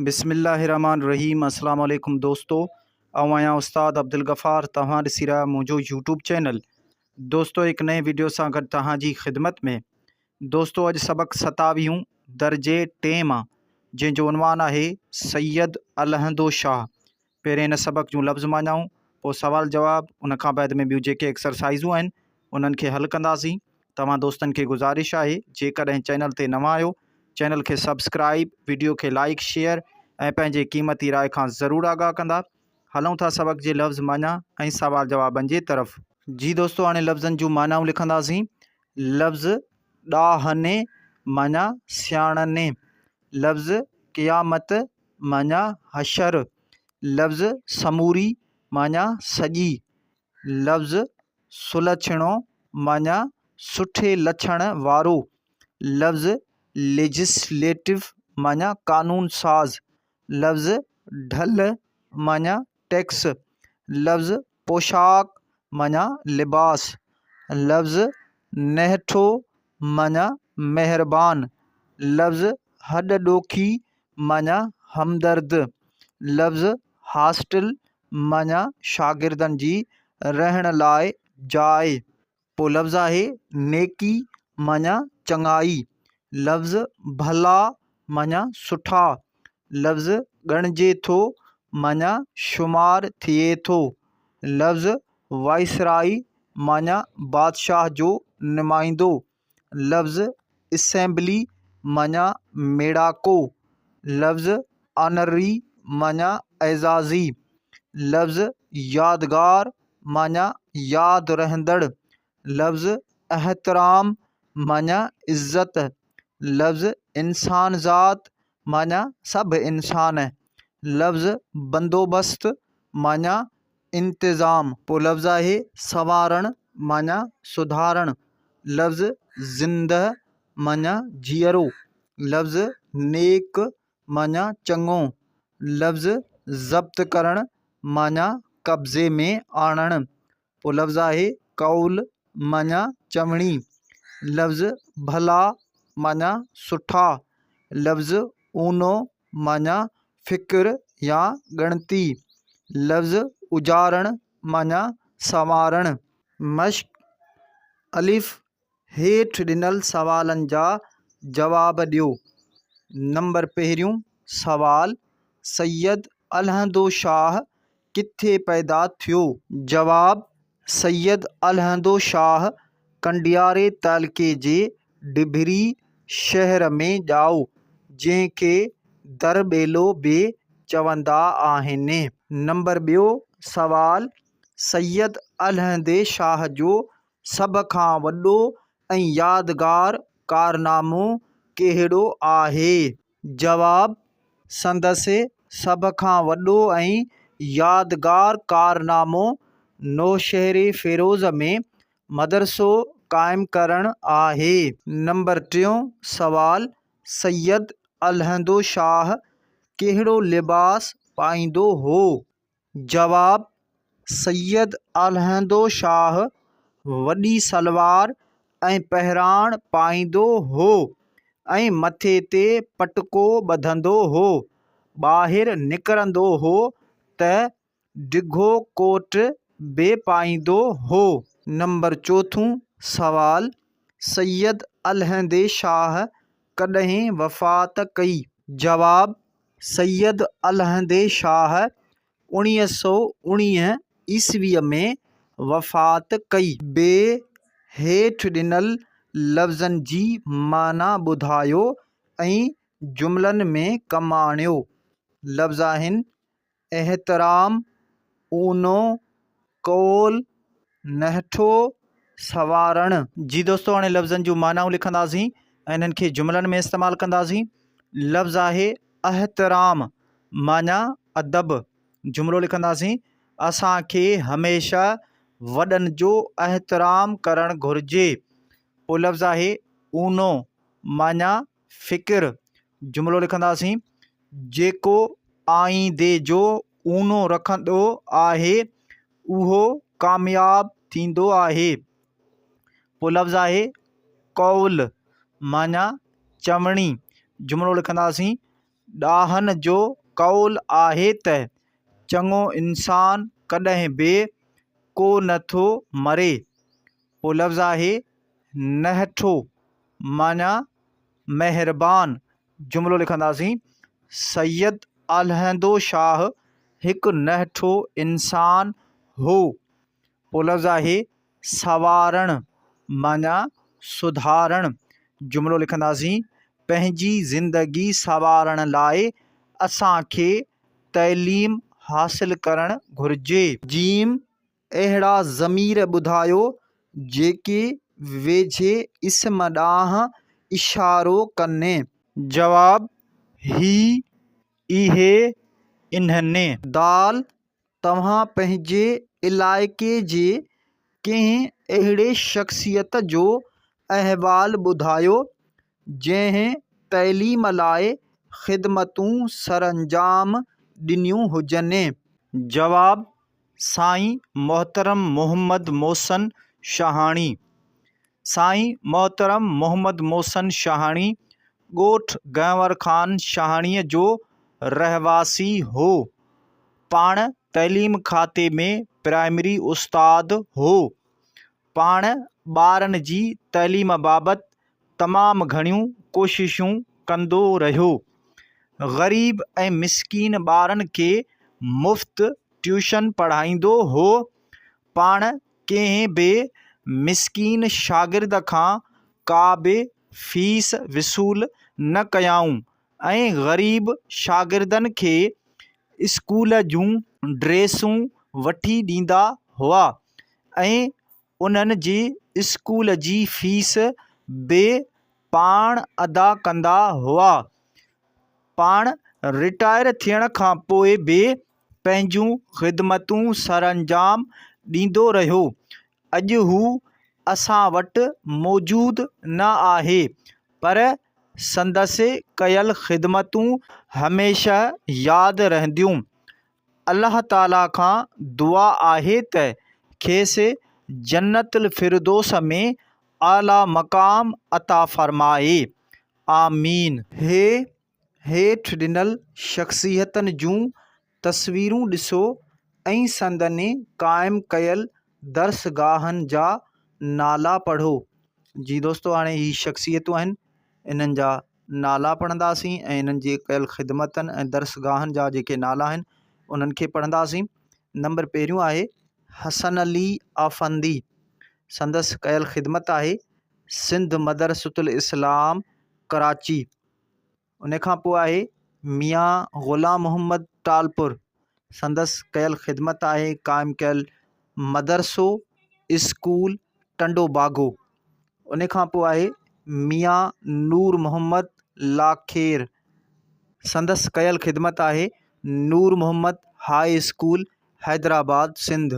بسم الله الرحمن الرحيم السلام عليڪم دوستو آئون آهيان استاد عبدالغفار توهان ڏسي رهيا منهنجو يوٽيوب چينل دوستو هڪ نئين ويڊيو سان گڏ توهان جي خدمت ۾ دوستو اڄ سبق ستاويهون درجي ٽئين مان جنهن جو عنوان آهي سيد الهندو شاهه پهرين هن سبق جون لفظ معنائون پوء سوال جواب ان کان بعد ۾ ٻيون جيڪي ايڪسرسائيزون آهن انهن کي حل ڪنداسين توهان دوستن کي گذارش آهي جيڪڏهن چينل تي نوان آهيو چينل کي سبسڪرائيب ويڊيو کي لائيڪ شيئر ۽ پنهنجي قيمتي راء کان ضرور آگاهه ڪندا هلون ٿا سبق جي لفظ معنيٰ ۽ سوال جوابن جي طرف. جي دوستو هاڻي لفظن جون معنائون لکنداسين لفظ ڏاهني معنيٰ سياڻني لفظ قيامت معنيٰ حشر، لفظ سموري معنيٰ سڄي، لفظ سلڇڻو معنيٰ سٺي لڇڻ وارو، لفظ ليجسليٽو معنيٰ قانون ساز، لفظ ڍل معنيٰ ٽيڪس، لفظ پوشاڪ معنيٰ لباس، لفظ نهٺو معنيٰ مهربان، لفظ هڏ ڏوکي معنيٰ همدرد، لفظ هاسٽل معنيٰ شاگردن جي رهڻ لاء جاء. پوء لفظ آهي نيڪي معنيٰ چڱائي، لفظ ڀلا معنيٰ سٺا، لفظ ڳڻجي ٿو معنيٰ شمار ٿئي ٿو، لفظ وائسرائي معنيٰ بادشاهه جو نمائندو، لفظ اسيمبلي معنيٰ ميڙاڪو، لفظ آنرري معنيٰ اعزازي، لفظ يادگار معنيٰ ياد رهندڙ، لفظ احترام معنيٰ عزت، لفظ انسان ذات معنيٰ سڀ انسان، لفظ بندوبست معنيٰ انتظام. پوء لفظ آهي سنوارڻ معنيٰ سڌارڻ، لفظ زنده معنيٰ جيئرو، لفظ نيڪ معنيٰ چڱو، لفظ ضبط ڪرڻ معنيٰ قبضي ۾ آڻڻ، پوء لفظ آهي قول معنيٰ چوڻي، لفظ ڀلا معنيٰ سٺا، لفظ اونو معنيٰ فڪر يا ڳڻتي، لفظ اجارڻ معنيٰ سنوارڻ. مشق، الف، هيٺ ڏنل سوالن جا جواب ڏيو. نمبر پهريون سوال، سيد الهندو شاهه ڪٿي پيدا ٿيو؟ جواب، سيد الهندو شاهه ڪنڊياري تعلقي جي ڊڀري شهر ۾ ڄائو، جنهن کي درٻيلو به چوندا آهن. نمبر ٻيو سوال، سيد الهندي شاهه جو سڀ کان وڏو ۽ يادگار ڪارنامو ڪهڙو آهي؟ جواب، سندس سڀ کان وڏو ۽ يادگار ڪارنامو نوشهري فيروز ۾ مدرسو قائم ڪرڻ آهي. نمبر ٽيون سوال، سيد الهندو شاهه ڪهڙو لباس پائيندو هو؟ جواب، سيد الهندو شاهه وڏي سلوار ۽ پهراڻ پائيندو هو ۽ مٿي تي پٽڪو ٻڌندو هو. ٻاهر نڪرندو هو ته ڊگهو ڪوٽ به پائيندو هو. نمبر چوٿون سوال، سيد الهندي شاهه ڪڏهن وفات ڪئي؟ جواب، سيد الهندي شاهه 1919 عيسويء ۾ وفات ڪئي. بي هيٺ ڏنل لفظن جي معنيٰ ٻڌايو ۽ جملن ۾ ڪم آڻيو. لفظ آهن، احترام، اونو، قول، نهٺو، سنوارڻ. جي دوستو هاڻي لفظن جون معنائون لکنداسين ۽ انهن کي جملن ۾ استعمال ڪنداسين. لفظ آهي احترام معنيٰ ادب. جملو لکنداسين اسان کي هميشه وڏن جو احترام ڪرڻ گهرجي. پوء لفظ آهي اونو معنيٰ فڪر. جملو لکنداسين جيڪو آئيندي جو اونو رکندو آهي اهو ڪامياب ٿيندو آهي. پوء لفظ آهي قول معنيٰ چوڻي. جملو لکنداسين. ڏاهن جو قول آهي ته چڱو انسان ڪڏهن به ڪو نه ٿو مري. پوء لفظ آهي نهٺو معنيٰ مهربان. جملو لکنداسين، سيد الهندو شاهه هڪ نهٺو انسان هو. پوء لفظ آهي سنوارڻ معنيٰ سڌارڻ. جملو لکنداسين، پنهنجي زندگي سنوارڻ لاء اسان کي تعليم حاصل ڪرڻ گهرجي. جيم، اهڙا ضمير ٻڌايو جيڪي ويجهي اسم ڏانهن اشارو ڪن. جواب، هي، اهي، انهن. دال، توهان پنهنجي علائقي جي ڪنهن اهڙي شخصيت جو احوال ٻڌايو جنهن تعليم لاء خدمتون سرانجام ڏنيون هجن. جواب، سائين محترم محمد محسن شاهاڻي سائين محترم محمد محسن شاهاڻي ڳوٺ گهنور خان شاهاڻيء جو رهواسي هو. پاڻ تعليم کاتي ۾ پرائمري استاد هو. پاڻ ٻارن جي تعليم بابت تمام گهڻيون ڪوششون ڪندو رهيو. غريب ۽ مسڪين ٻارن کي مفت ٽيوشن پڙهائيندو هو. پاڻ ڪنهن به مسڪين شاگرد کان ڪا به فيس وصول نه ڪيائون ۽ غريب شاگردن کي اسڪول جون ڊريسون وٺي ڏيندا هئا ۽ انهن جي اسڪول جي فيس به پاڻ ادا ڪندا هئا. پاڻ رٽائر ٿيڻ کان پوء به پنهنجون خدمتون سرانجام ڏيندو رهيو. اڄ هو اسان وٽ موجود نه آهي پر سندس ڪيل خدمتون هميشه ياد رهنديون. الله تعاليٰ کان دعا آهي ته کيس جنت الفردوس ۾ اعليٰ مقام عطا فرمائي. آمين. هي هيٺ ڏنل شخصيتن جون تصويرون ڏسو ۽ سندن قائم ڪيل درسگاهن جا نالا پڙهو. جي دوستو هاڻي هي شخصيتون آهن انهن جا نالا پڙهنداسين ۽ انهن جي ڪيل خدمتن ۽ درسگاهن جا جيڪي نالا آهن انهن کي پڙهنداسين. نمبر پهريون آهي حسن علي آفندي سندس ڪيل خدمت آهي سنڌ مدرسة الاسلام ڪراچي. ان کان پوء آهي ميان غلام محمد ٽالپر سندس ڪيل خدمت آهي قائم ڪيل مدرسو اسڪول ٽنڊو باگو ان کان پوء آهي ميان نور محمد لاکير سندس ڪيل خدمت آهي نور محمد هاء اسڪول حيدرآباد سنڌ.